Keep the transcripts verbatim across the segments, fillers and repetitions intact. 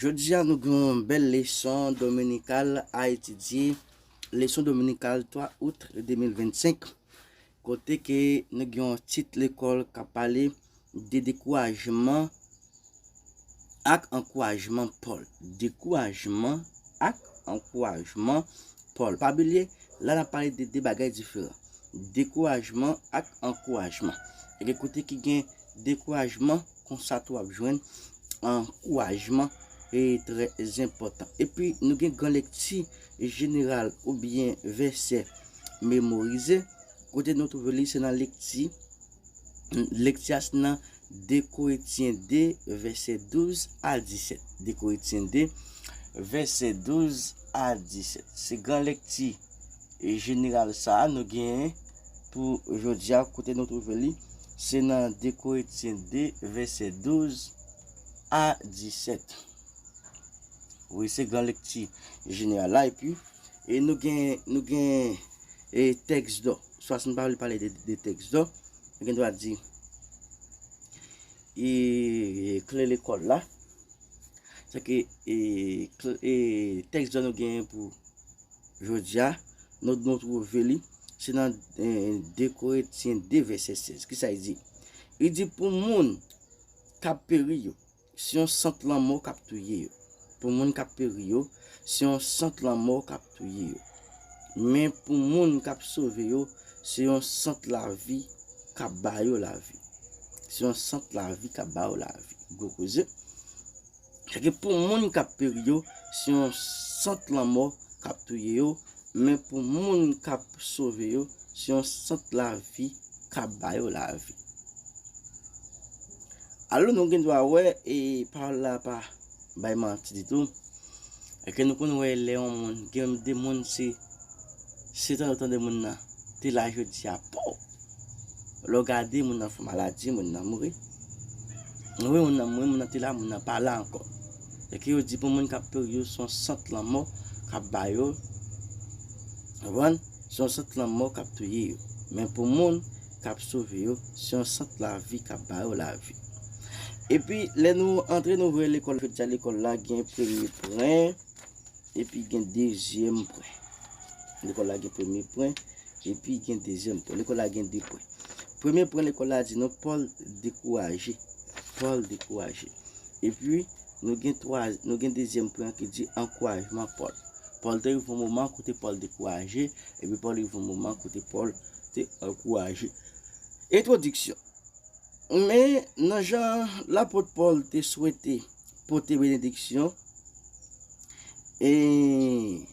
Jodi a, nou gen yon bèl leson dominikal a etidye, leson dominikal twa out de mil vennsenk, kote ke nou gen yon tit lekòl k ap pale de dekourajman ak ankourajman Pòl. Dekourajman ak ankourajman Pòl. Pa bliye, la n ap pale de de bagay diferan. Dekourajman ak ankourajman. E gen kote ki gen dekourajman, konsa tou w ap jwenn ankourajman, e trè enpòtan. Epi nou gen gran lekti jeneral oubyen vèsè memorize, kote nou twouve li se nan lekti, lekti a se nan de Korentyen de, vèsè douz a disèt. De Korentyen de, vèsè douz a disèt. Se gran lekti jeneral sa a nou genyen pou jodi a, kote nou twouve li, se nan de Korentyen de, vèsè douz a disèt. Wi, se gran lekti jeneral la, epi, e nou gen, nou gen, e, tèks dò. Swa si n pa vle pale de, de tèks dò, nou gen dwa di, e, kle lekòl la. Sa ke, e, kle, e, tèks dò nou genyen pou jodi a, nou, nou twouve li, se nan, e, de Korentyen de, vèsè sèz. Kisa li di? Li di, pou moun k ap peri yo, se yon sant lanmò k ap touye yo. Pou moun k ap peri yo, se yon sant lanmò k ap touye yo. Men pou moun k ap sove yo, se yon sant lavi k ap ba yo lavi. Se yon sant lavi k ap ba yo lavi. Gwo koze. Sa ke pou moun k ap peri yo, se yon sant lanmò k ap touye yo, men pou moun k ap sove yo, se yon sant lavi k ap ba yo lavi. Alò, nou gen dwa wè, e pawòl la pa bay manti ditou. E ke nou konn wè lè yon moun, gen de moun se, se tan tande moun nan te la jodi a, pow! Lè w gade moun nan fè maladi, moun nan mouri. Wi, moun nan mouri, moun nan te la, moun nan pa la ankò. E ke yo di pou moun k ap peri yo, se yon sant lanmò k ap ba yo. Konprann? Se yon sant lanmò k ap touye yo. Men pou moun k ap sove yo, se yon sant lavi k ap ba yo lavi. Epi, lè nou antre, nou vre lekòl, jodi a lekòl la gen premye pwen, epi gen dezyèm pwen. Lekòl la gen premye pwen, epi gen dezyèm pwen. Lekòl la gen de pwen. Premye pwen, lekòl la di nou Pòl dekouraje. Pòl dekouraje. Epi, nou gen twa, nou gen dezyèm pwen ki di ankourajman Pòl. Pòl te rive yon moman kote Pòl dekouraje, epi Pòl rive yon moman kote Pòl te ankouraje. Entwodiksyon. Men, nan jan lapot Pòl te swete pote benediksyon, e,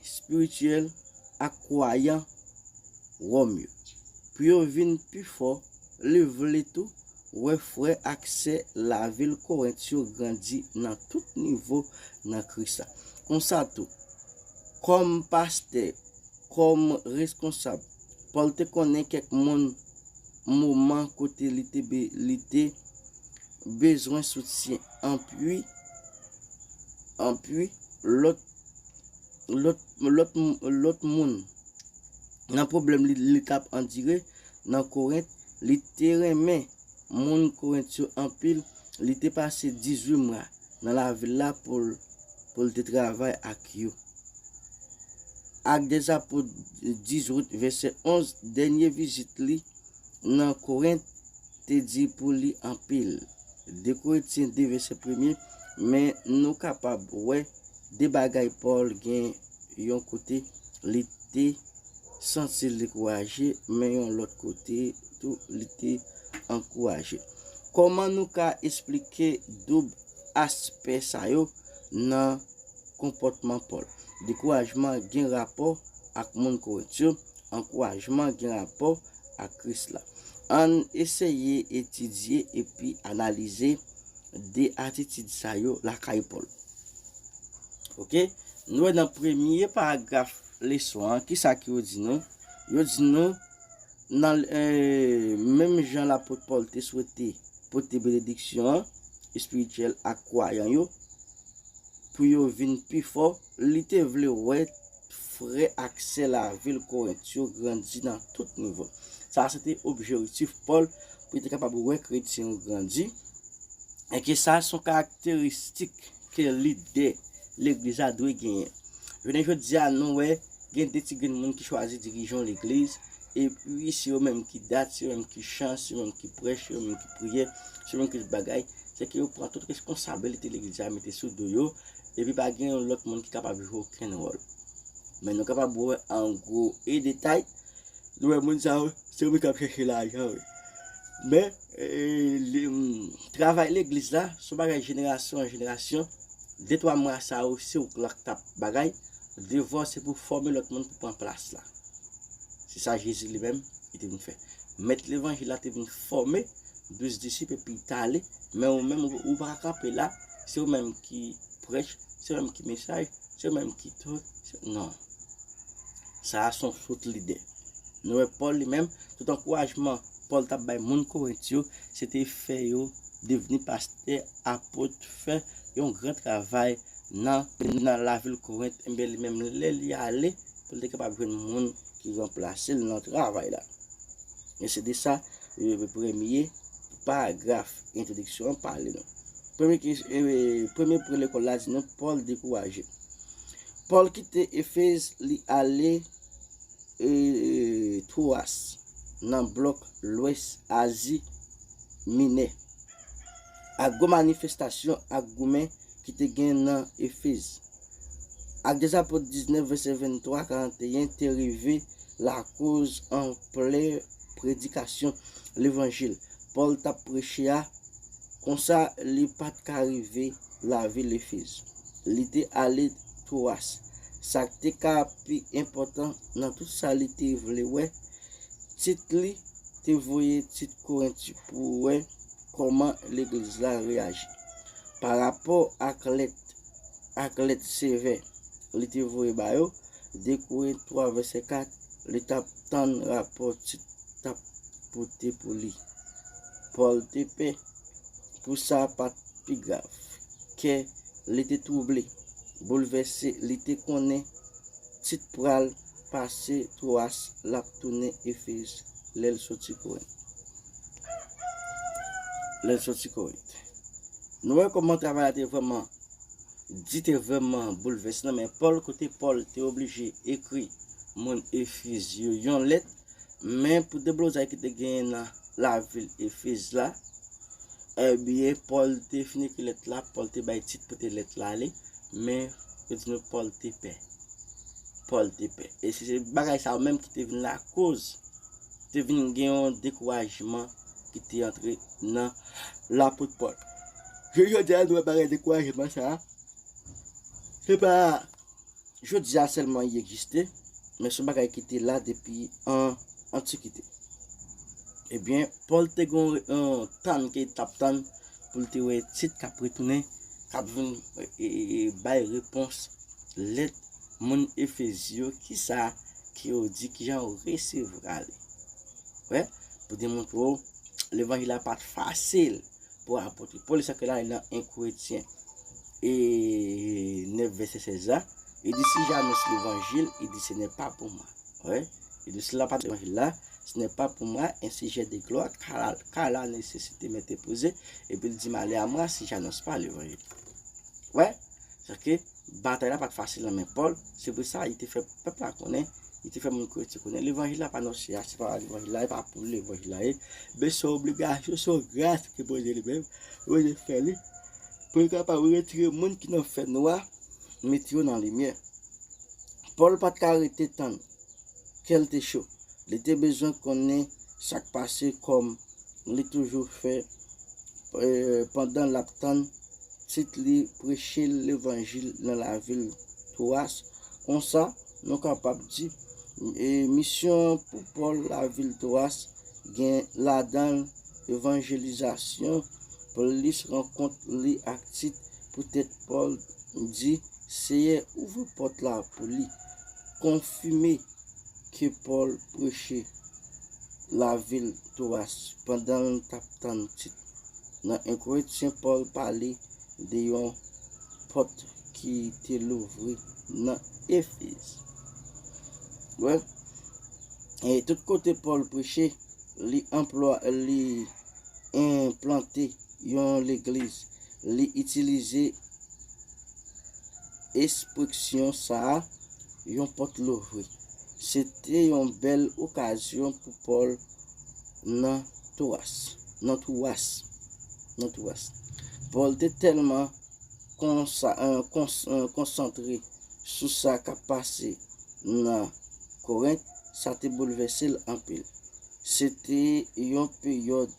espirityèl ak kwayan Wòm yo, pou yo vin pi fò, li vle tou wè frè ak sè lavil Korent yo grandi nan tout nivo nan Kris la. Konsa tou, kòm pastè, kòm reskonsab, Pòl te konnen kèk moun moman kote li te be-, li te bezwen soutyen anpi, anpi lòt, lòt, lòt, lòt moun nan pwoblèm li, li t ap andire nan Korent, li te renmen moun Korent yo anpil, li te pase dizuit mwa nan lavil la pou l, pou l te travay ak yo. Ak Dèzapot dizuit, vèsè onz, dènye vizit li nan Korent te di pou li anpil. De Korentyen de, vèsè premye, men nou kapab wè de bagay Pòl gen yon kote li te santi l dekouraje, men yon lòt kote tou li te ankouraje. Kòman nou ka esplike doub aspè sa yo nan konpòtman Pòl? Dekourajman gen rapò ak moun Korent yo, ankourajman gen rapò ak Kris la. Ann eseye etidye epi analize de atitid sa yo lakay Pòl. Oke? Nou wè nan premye paragraf leson an, kisa ke yo di nou? Yo di nou, nan, eh, menm jan lapot Pòl te swete pote benediksyon an, espirityèl ak kwayan yo, pou yo vin pi fò, li te vle wè frè ak sè lavil Korent yo grandi nan tout nivo. Sa se te objektif Pòl, pou li te kapab wè kretyen yo grandi. E ke sa se yon karakteristik ke lidè legliz la dwe genyen. Jounen jodi a, nou wè gen de ti grenn moun ki chwazi dirije yon legliz, epi se yo menm ki dat, se yo menm ki chan, se yo menm ki prèch, se yo menm ki priyè, se yo menm ki tout bagay. Se ke yo pran tout responsabilite legliz la mete sou do yo, epi pa gen yon lòt moun ki kapab jwe okenn wòl. Men nou kapab wè an gwo e detay, nou wè moun sa yo, se yo menm k ap chèche lajan, wi. Men, e, li, mm, travay legliz la, se yon bagay jenerasyon an jenerasyon. De twa mwa sa yo, se ou k la k t ap bagay. Devwa w se pou fòme lòt moun pou pran plas la. Se sa Jezi li menm, li te vin fè. Mèt levanjil la te vin fòme douz disip epi l t ale. Men ou menm, ou, ou pa ka kanpe la. Se ou menm ki prèch, se ou menm ki mesaj, se ou menm ki tout. Se, non. Sa a se yon fout lidè. Nou wè Pòl li menm, tout ankourajman Pòl t ap bay moun Korent yo, se te fè yo devni pastè, apot, fè yon gran travay nan, nan lavil Korent. Enben, li menm, lè li ale, pou l te kapab jwenn moun ki ranplase l nan travay la. E se de sa, e, premye paragraf entwodiksyon an pale nou. Premye, ke- e, premye pwen lekòl la di nou, Pòl dekouraje. Pòl kite Efez, li ale, e, Twowas, nan blòk lwès Azi Minè. Ak gwo manifestasyon ak goumen ki te gen nan Efez. Ak Dèzapot diznèf, vèsè venntwa, karanteyen, te rive lakoz anplè predikasyon levanjil Pòl t ap preche a. Konsa, li pa t ka rive lavil Efez. Li te ale Twowas. Sa k te ka pi enpòtan nan tout sa li te vle wè, Tit li te voye Tit Korent pou wè kòman legliz la reyaji. Pa rapò ak lèt, ak lèt sevè li te voye ba yo, de Korent twa vèsè kat, li t ap tann rapò Tit t ap pote pou li. Pòl te pè pou sa pa t pi grav. Kè li te twouble, boulvèse, li te konnen Tit pral pase Twowas, l ap tounen Efez lè l soti Korent. Lè l soti Korent. Nou wè kòman travay la te vrèman di, te vrèman boulvèse nan men Pòl, kote Pòl te oblije ekri moun Efez yo yon lèt, men pou deblozay ki te genyen nan lavil Efez la, ebyen, Pòl te fin ekri lèt la, Pòl te bay Tit pote lèt la ale, men yo di nou Pòl te pè. Pòl te pè. E se, se bagay sa yo menm ki te vin lakoz, te vin gen yon dekourajman ki te antre nan lapot Pòl. Je jodi a, nou wè bagay dekourajman sa a. Se pa jodi a sèlman li egziste, men se yon bagay ki te la depi an antikite. Ebyen, Pòl te gen yon, yon tann ke l t ap tann pou l te wè Tit k ap retounen, k ap vin, e, e, e, bay repons lèt moun Efez yo, kisa ke yo di, kijan yo resevwa li. Wè, pou demontre w, levanjil la pa t fasil pou apot yo. Pòl sa ke la nan en Korentyen e nèf vèsè sèz la, li di, si j'annonce l'évangile, li di, ce n'est pas pour moi. Wè, li di, si la pa levanjil la, ce n'est pas pour moi un sujet de gloire, car la, car la nécessité m'est imposée, epi li di, malheur à moi si j'annonce pas l'évangile. Wè, sa ke batay la pa t fasil nan men Pòl, se pou sa li te fè pèp la konnen, li te fè moun Korent yo konnen levanjil la pa nan syèl, se pa levanjil la, e pa pou levanjil la ye. Men se yon obligasyon, se yon gras ke Bondye li menm, Bondye fè li, pou l kapab retire moun ki nan fènwa, mete yo nan limyè. Pòl pa t ka rete tann. Kè l te cho. Li te bezwen konnen sa k pase kòm li toujou fè, eh, pandan l ap tann Tit li preche levanjil nan lavil Twowas. Konsa, nou kapab di, eh, misyon pou Pòl lavil Twowas gen ladan l evanjelizasyon, plis rankont li ak Tit. Poutèt Pòl di, Seyè ouvri pòt la pou li. Konfime ke Pòl preche lavil Twowas pandan l t ap tann Tit. Nan en Korentyen, Pòl pale de yon pòt ki te louvri nan Efez. Wè, e tout kote Pòl preche, li anplwa-, li enplante yon legliz, li itilize ekspresyon sa a, yon pòt louvri. Se te yon bèl okazyon pou Pòl nan Towas, nan Touwas, nan Touwas. Pòl te tèlman konsa, eh, kons, eh, konsantre sou sa k ap pase nan Korent, sa te boulvèse l anpil. Se te yon peryòd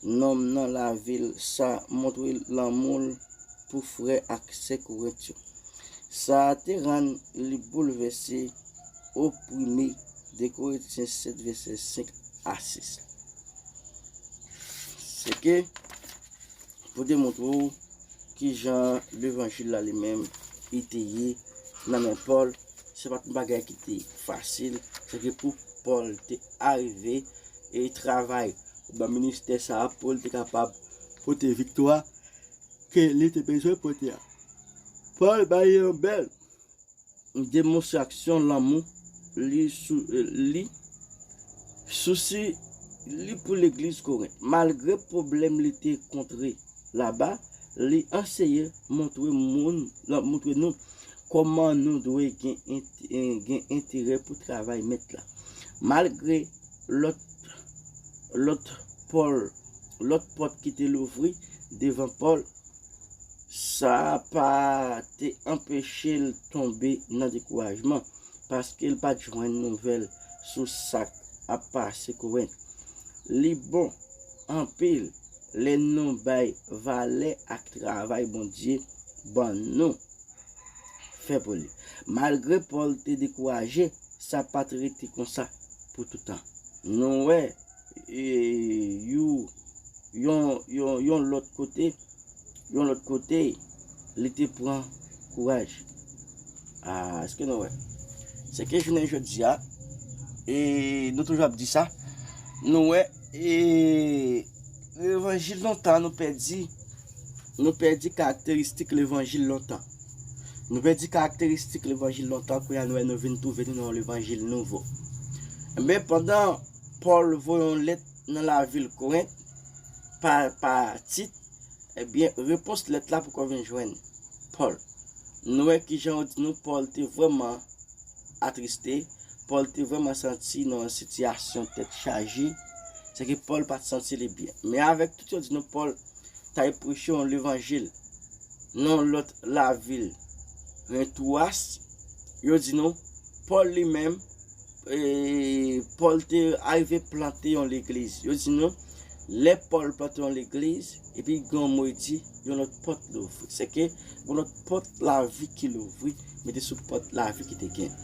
nonm nan lavil sa montre lanmou l pou frè ak sè Korent yo. Sa te rann li boulvèse, oprime. De Korentyen sèt, vèsè senk a sis. Se ke pou demontre w kijan levanjil la li menm li te ye nan men Pòl, se pa t yon bagay ki te fasil, se ke pou Pòl te arive e travay nan ministè sa a, pou l te kapab pote viktwa ke li te bezwen pote a. Pòl bay yon bèl demonstrasyon lanmou li sou, li sousi li pou legliz Korent. Malgre pwoblèm li te kontre laba, li anseye montre moun, montre nou kòman nou dwe gen ent, gen enterè pou travay Mèt la. Malgre lòt, lòt Pòl, lòt pòt ki te louvri devan Pòl, sa pa te anpeche l tonbe nan dekourajman, paske l pa t jwenn nouvèl sou sa k ap pase Korent. Li bon anpil lè nou bay valè ak travay Bondye ban nou fè pou li. Malgre Pòl te dekouraje, sa pa t rete konsa pou toutan. Nou wè, e, you, yon, yon, yon lòt kote, yon lòt kote, li te pran kouraj. Ah, èske nou wè? Se ke jounen jodi a, e nou toujou ap di sa, nou wè, e levanjil lontan nou pèdi, nou pèdi karakteristik levanjil lontan. Nou pèdi karakteristik levanjil lontan, kounye a nou wè nou vin twouve nou nan yon levanjil nouvo. Men pandan Pòl voye yon lèt nan lavil Korent pa, pa Tit, ebyen, repons lèt la poko vin jwenn Pòl. Nou wè kijan yo di nou Pòl te vrèman atriste, Pòl te vrèman santi nan yon sitiyasyon tèt chaje, se ke Pòl pa t santi li byen. Men avèk tout yo di nou Pòl t al preche yon levanjil nan lòt lavil, nan Twouwas, yo di nou Pòl li menm, e, Pòl te arive plante yon legliz. Yo di nou, lè Pòl plante yon legliz, epi gen yon mo di, yon lòt pòt louvri. Se ke yon lòt pòt lavi ki louvri, mete sou pòt lavi ki te gen.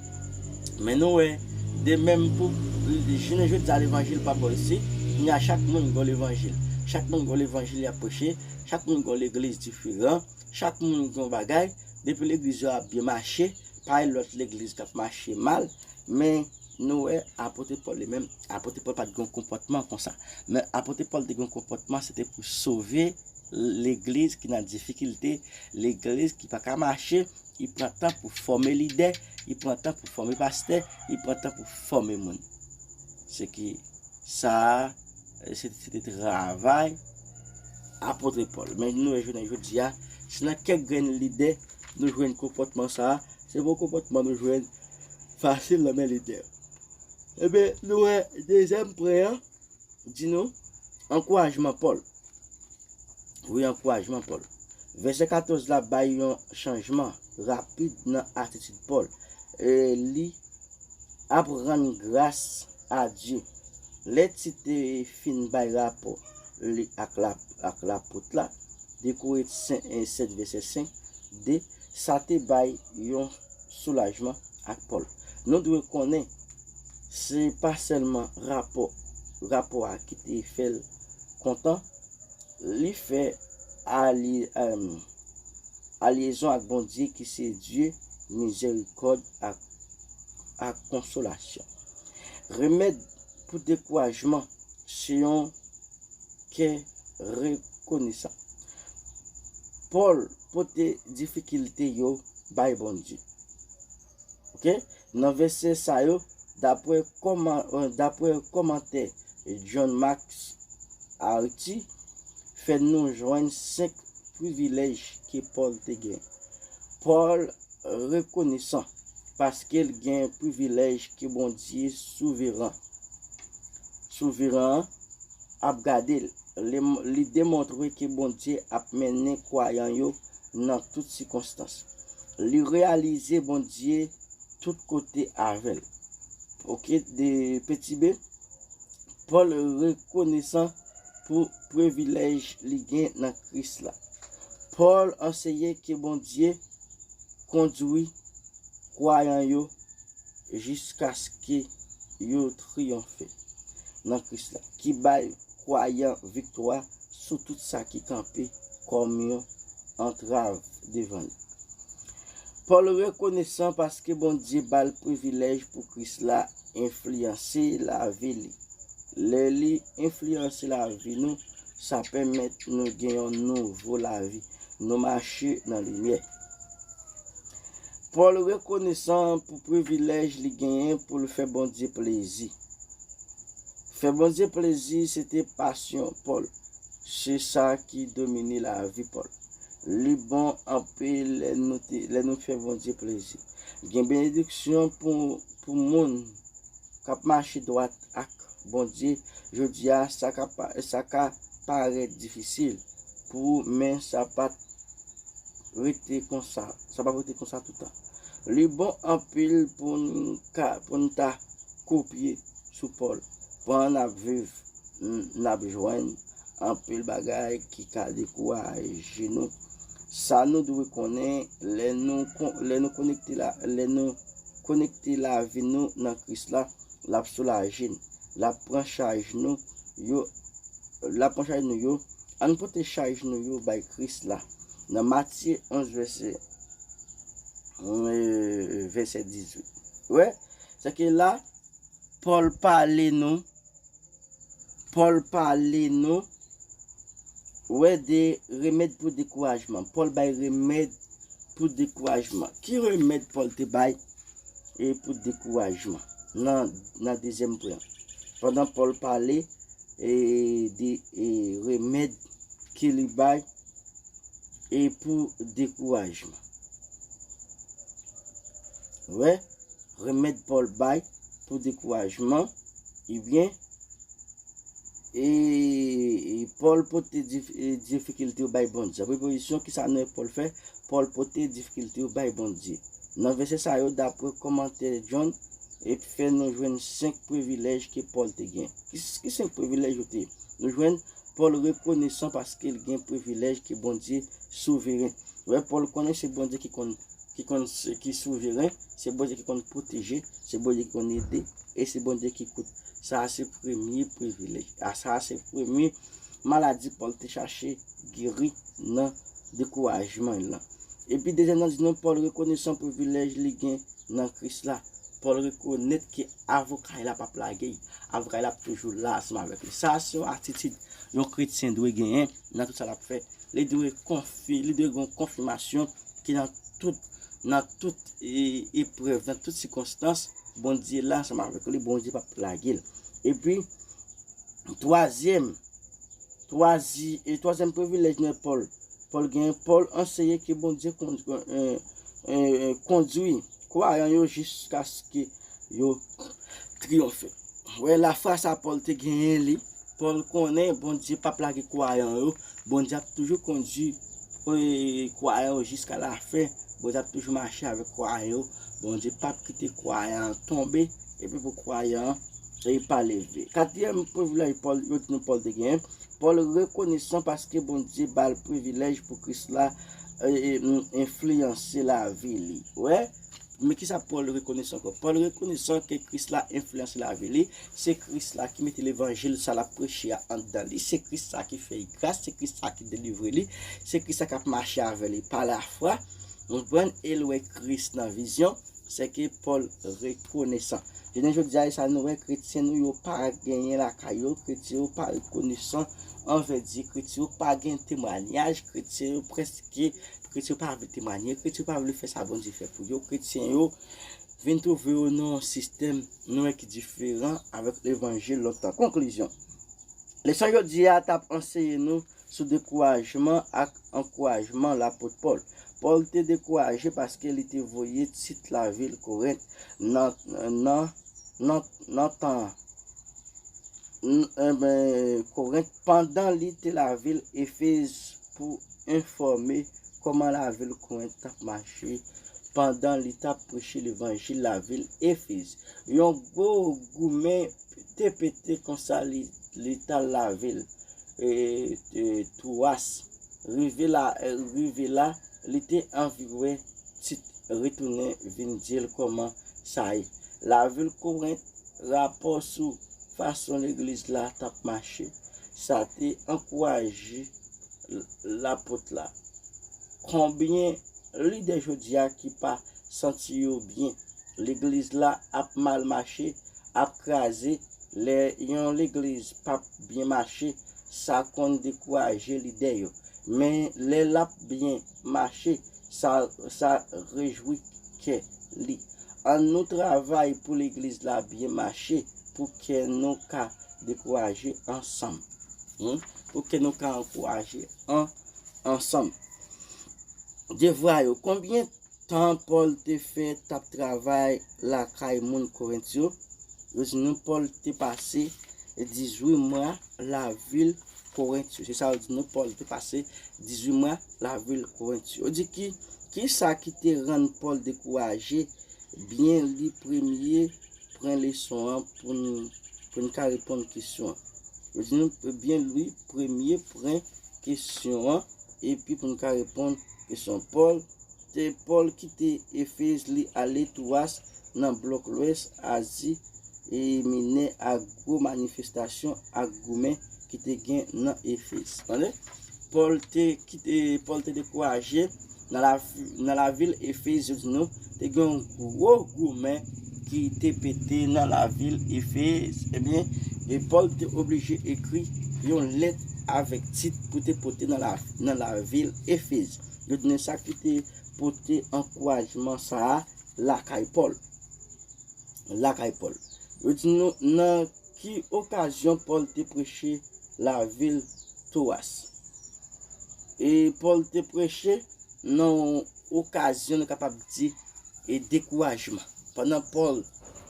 Men nou wè, de menm pou jounen jodi a levanjil pa bò isi, kounye a chak moun gen levanjil. Chak moun gen levanjil y ap preche, chak moun gen legliz diferan, chak moun gen bagay, depi legliz yo ap byen mache, pa yon lòt legliz k ap mache mal, men nou wè apot Pòl li menm, apot Pòl pa t gen yon konpòtman konsa. Men apot Pòl te gen yon konpòtman, se te pou sove legliz ki nan difikilte, legliz ki pa ka mache, li pran tan pou fòme lidè, li pran tan pou fòme pastè, li pran tan pou fòme moun. Se ki sa a, se, se te travay apot Pòl. Men nou wè jounen jodi a, se nan kèk grenn lidè nou jwenn konpòtman sa a, se pa yon konpòtman nou jwenn fasil nan men lidè. Ebyen, nou wè dezyèm pwen an, di nou, ankourajman Pòl. Wi, ankourajman Pòl. Vèsè katòz la bay yon chanjman rapid nan atitid Pòl. E li ap rann gras a Dye. Lè Tit te fin bay rapò li ak la, ak lapot la, de Korentyen sèt vèsè senk, de, sa te bay yon soulajman ak Pòl. Nou dwe konnen, se pa sèlman rapò, rapò a ki te fè l kontan, li fè ali, em, alyezon ak Bondye ki se Dye mizerikòd ak, ak konsolasyon. Remèd pou dekourajman se yon kè rekonesan. Pòl pote difikilte yo bay Bondye. Oke? Nan vèsè sa yo, dapre kòman, eh, dapre kòmantè John Max Arthur, fè nou jwenn senk privilèj ke Pòl te gen. Pòl rekonesan paske l gen privilèj ke Bondye souveren, souveren an ap gade l. Li, li demontre ke Bondye ap mennen kwayan yo nan tout sikonstans. Li reyalize Bondye tout kote avè l. Oke, de peti B, Pòl rekonesan pou privilèj li gen nan Kris la. Pòl anseye ke Bondye kondwi kwayan yo jiskaske yo triyonfe nan Kris la, ki bay kwayan viktwa sou tout sa ki kanpe kòm yon antrav devan li. Pòl rekonesan paske Bondye ba l privilèj pou Kris la enfliyanse lavi li. Lè li enfliyanse lavi nou, sa pèmèt nou gen yon nouvo lavi. Nou mache nan limyè. Pòl rekonesan pou privilèj li genyen pou l fè Bondye plezi. Fè Bondye plezi, se te pasyon Pòl. Se sa ki domine lavi Pòl. Li bon anpil lè nou te, lè nou fè Bondye plezi. Gen benediksyon pou, pou moun k ap mache dwat ak Bondye. Jodi a, sa ka pa, sa ka parèt difisil pou ou, men sa pa t rete konsa, sa p ap rete konsa toutan. Li bon anpil pou n ka, pou n ta kopye sou Pòl. Pandan n ap viv, n, n ap jwenn anpil bagay ki ka dekouraje nou. Sa nou dwe konnen, lè nou kon-, lè nou konekte la, lè nou konekte lavi nou nan Kris la, l ap soulaje n. L ap pran chaj nou yo, l ap pran chaj nou yo. Ann pote chaj nou yo bay Kris la. Nan Matye onz vèsè, eh, vèsè dizuit. Wè, se ke la, Pòl pale nou, Pòl pale nou, wè, de remèd pou dekourajman. Pòl bay remèd pou dekourajman. Ki remèd Pòl te bay e pou dekourajman? Nan, nan dezyèm pwen an. Pandan Pòl pale e de e remèd ke li bay e pou dekourajman. Wè, remèd Pòl bay pou dekourajman, ebyen, e, e Pòl pote dif-, e difikilte yo bay Bondye. Prepozisyon, ki sa nou wè Pòl fè? Pòl pote difikilte yo bay Bondye. Nan vèsè sa yo, dapre kòmantè John, e fè nou jwenn senk privilèj ke Pòl te gen. Ki, ki senk privilèj yo te ye? Nou jwenn Pòl rekonesan paske l gen privilèj ke Bondye souveren. Wè, Pòl konnen se Bondye ki konn, ki konn, ki souveren, se Bondye ki konn pwoteje, se Bondye ki konn ede, e se Bondye ki koute. Sa a se premye privilèj. A, sa a se premye maladi Pòl te chache geri nan dekourajman l lan. Epi dezyèm nan di nou, Pòl rekonesan privilèj li gen nan Kris la. Pòl rekonèt ke avoka l la p ap lage l. Avoka l la ap toujou la ansanm avèk li. Sa a se yon atitid yon kretyen dwe genyen nan tout sa l ap fè. Li dwe konfi-, li dwe gen yon konfimasyon ke nan tout, nan tout e, eprèv, nan tout sikonstans, Bondye la ansanm avèk li, Bondye p ap lage l. Epi, twazyèm, twazi-, e twazyèm privilèj nan Pòl, Pòl genyen, Pòl anseye ke Bondye kon-, e, e, kondwi kwayan yo jiskaske yo triyonfe. Wè, lafwa sa Pòl te genyen li. Pòl konnen Bondye p ap lage kwayan yo. Bondye ap toujou kondwi, e, kwayan yo jiska lafen. Bondye ap toujou mache avèk kwayan yo. Bondye p ap kite kwayan an tonbe, epi pou kwayan an, e, pa leve. Katriyèm privilèj Pòl, yo di nou Pòl te genyen. Pòl rekonesan paske Bondye ba l privilèj pou Kris la, e, e, enfliyanse lavi li. Wè, men kisa Pòl rekonesan ankò? Pòl rekonesan ke Kris la enfliyanse lavi li. Se Kris la ki mete levanjil sa l ap preche a anndan li. Se Kris sa ki fè l gras. Se Kris sa ki delivre li. Se Kris sa k ap mache avè li pa lafwa. Ou konprann? E l wè Kris nan vizyon. Se ke Pòl rekonesan. Jounen jodi a, e sa nou wè, kretyen nou yo pa genyen lakay yo. Kretyen yo pa rekonesan anvè Dye. Kretyen yo pa gen temwayaj. Kretyen yo prèske, kretyen yo pa vle temwanye. Kretyen yo pa vle fè sa Bondye fè pou yo. Kretyen yo vin twouve yo nan yon sistèm nou wè ki diferan avèk levanjil lontan. Konklizyon. Leson jodi a t ap anseye nou sou dekourajman ak ankourajman lapot Pòl. Pòl te dekouraje paske li te voye Tit lavil Korent nan, nan, nan, nan tan an. N- enben, Korent pandan li te lavil Efez pou enfòme kòman lavil Korent t ap mache pandan li t ap preche levanjil lavil Efez. Yon gwo goumen te pete konsa li, li t al lavil e, e, Twowas. Rive la, rive la, li te anvi wè Tit retounen vin di l kòman sa ye. Lavil Korent, rapò sou fason legliz la t ap mache, sa te ankouraje lapot la. Konbyen lidè jodi a ki pa santi yo byen? Legliz la ap mal mache, ap kraze. Lè yon legliz p ap byen mache, sa konn dekouraje lidè yo. Men lè l ap byen mache, sa, sa rejwi kè li. An nou travay pou legliz la byen mache, pou kè nou ka dekouraje ansanm. Hmm? Pou kè nou ka ankouraje an, ansanm. Devwa yo. Konbyen tan Pòl te fè t ap travay lakay moun Korent yo? Yo di nou Pòl te pase dizuit mwa lavil Korent yo. Se sa yo di nou Pòl te pase dizuit mwa lavil Korent yo. Yo di ki, ki sa ki te rann Pòl dekouraje? Byen li premye pwen leson an pou n, pou n ka reponn kesyon an. Yo di nou byen li premye pwen kesyon an, epi pou n ka reponn kesyon. Pòl te, Pòl kite Efez, li ale Twowas nan blòk lwès Azi Minè ak gwo manifestasyon ak goumen ki te gen nan Efez. Tande? Pòl te kite, Pòl te dekouraje nan la, nan lavil Efez, yo di nou, te gen yon gwo goumen ki te pete nan lavil Efez. Ebyen, e Pòl te oblije ekri yon lèt avèk Tit pou te pote nan la, nan lavil Efez. Yo di nou sa ki te pote ankourajman sa a lakay Pòl. Lakay Pòl. Yo di nou nan ki okazyon Pòl te preche lavil Twowas. E Pòl te preche nan yon okazyon, nou kapab di, e dekourajman. Pandan Pòl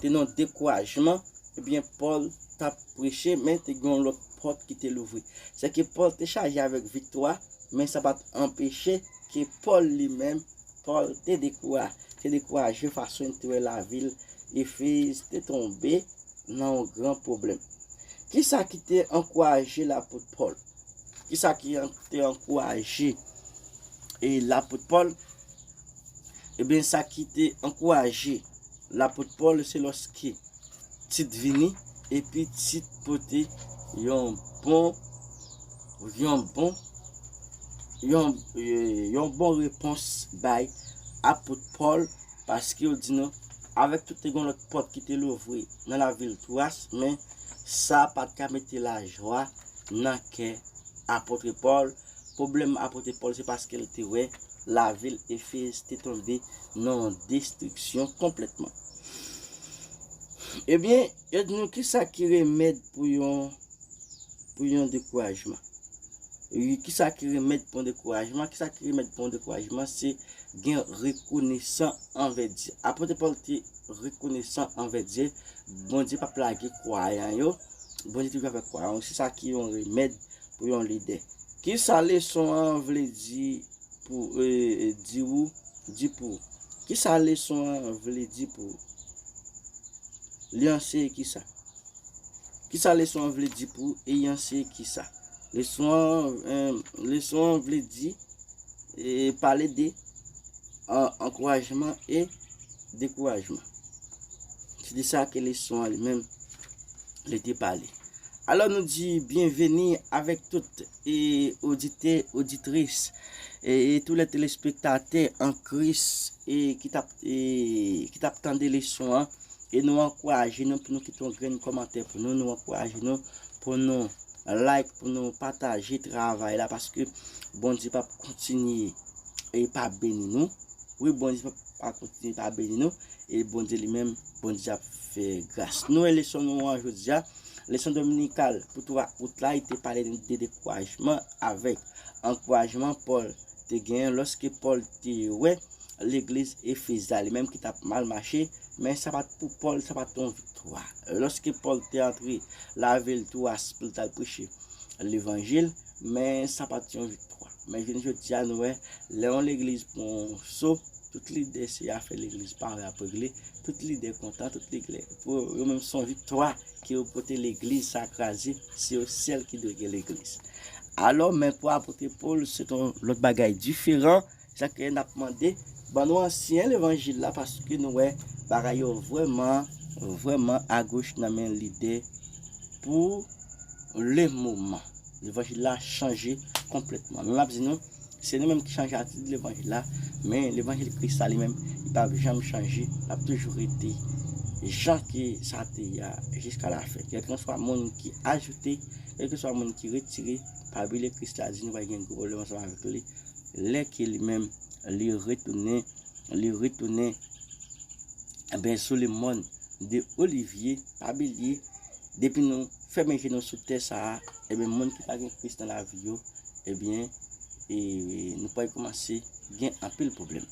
te nan dekourajman, ebyen, Pòl t ap preche, men te gen yon lòt pòt ki te louvri. Se ke Pòl te chaje avèk viktwa, men sa pa t anpeche ke Pòl li menm, Pòl te dekoura-, te dekouraje fason li te wè lavil Efez te tonbe nan yon gran pwoblèm. Kisa ki te ankouraje lapot Pòl? Kisa ki an-, te ankouraje e lapot Pòl? Ebyen, sa ki te ankouraje lapot Pòl, se lòske Tit vini, epi Tit pote yon bon, yon bon, yon, e, yon bon repons bay apot Pòl, paske yo di nou, avèk tout te gen lòt pòt ki te louvri nan lavil Twowas, men sa pa t ka mete lajwa nan kè apot Pòl. Pwoblèm apot Pòl, se paske l te wè lavil Efez te tonbe nan yon destriksyon konplètman. Ebyen, yo di nou kisa ki remèd pou yon, pou yon dekourajman. E kisa ki remèd pou yon dekourajman? Kisa ki remèd pou yon dekourajman? Se gen rekonesan anvè Dye. Apot Pòl te rekonesan anvè Dye. Bondye p ap lage kwayan yo. Bondye toujou avèk kwayan yo. Se sa ki yon remèd pou yon lidè. Kisa leson an vle di pou, e, e, di ou, di pou ou? Kisa leson an vle di pou ou? Li anseye kisa? Kisa leson an vle di pou ou e li anseye kisa? Leson an, e, leson an vle di, e, pale de an-, ankourajman e dekourajman. Se de sa ke leson an li menm, li te pale. Alò, nou di byenveni avèk tout, e, oditè, oditris, e, e tous les téléspectateurs en Christ, e, ki t ap, e, ki t ap tande leson an. E nou ankouraje nou pou nou kite yon grenn kòmantè pou nou. Nou ankouraje nou pou nou like, pou nou pataje travay la, paske Bondye p ap kontinye e pa beni nou. Wi, Bondye p ap pa kontinye pa beni nou. E Bondye li menm, Bondye ap fè gras. Nou wè leson nou an jodi a. Leson dominikal pou twa out la, li te pale de dekourajman avèk ankourajman. Pòl te genyen lòske Pòl te wè legliz Efez la, li menm ki t ap mal mache, men sa pa t pou Pòl, sa pa t yon viktwa. Lòske Pòl te antre lavil Twas pou l t al preche levanjil, men sa pa t yon viktwa. Men jounen jodi a, nou wè, lè yon legliz pran yon so, tout lide se afè legliz pa yo ap regle, tout lide kontan, tout lide pou yo menm se yon viktwa ke yo pote legliz sa kraze, se yo sèl ki dwe gen legliz. Alò, men pou apot Pòl, se yon lòt bagay diferan. Sa ke n ap mande, ban nou ansyen levanjil la, paske nou wè bagay yo vrèman, vrèman agoch nan men lidè pou lemoman. Levanjil la chanje konplètman. Men m ap di nou, se nou menm ki chanje atitid levanjil la, men levanjil Kris la li menm, li p ap janm chanje, l ap toujou rete jan ke sa te ye a jiska lafen. Kèlkanswa moun ki ajoute, kèlkanswa moun ki retire, pa bliye Kris la di nou pral gen gwo pwoblèm ansanm avèk li. Lè ke li menm, li retounen, li retounen, ebyen, sou le mòn de Olivye, pa bliye, depi nou fèmen je nou sou tè sa a, ebyen, moun ki pa gen Kris nan lavi yo, ebyen, e, nou pral kòmanse gen anpil pwoblèm.